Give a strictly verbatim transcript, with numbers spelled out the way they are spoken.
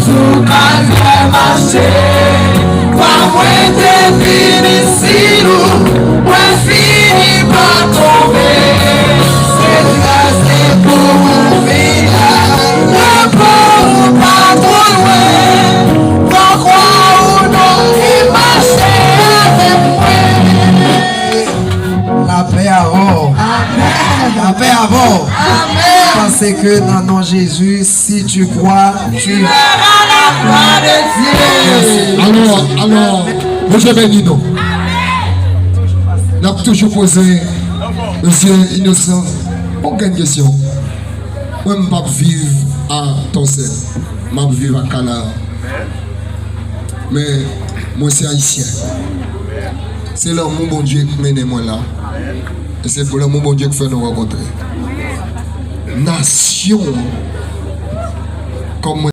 Sou karyè mache, pa mwen te vin isit, mwen fini pa tonbe. Se gras li pou mwen vin la, drapo ou pa twò lwen, pa kwè ou non ki mache avèk mwen. Lapè avè w. Lapè avè w. Paske nan non Jezi, si tu crois, tu verras la gloire de Dieu. Alò, alò, Bondye beni nou. N ap toujou poze mesye Inosan yon grenn kesyon. Mwen, m p ap viv a Tòsèl. M ap viv a Kanaan. Men, mwen se ayisyen. Se lanmou Bondye k mennen mwen la. E se pou lanmou Bondye k fè nou rankontre. Nasyon, kòm mwen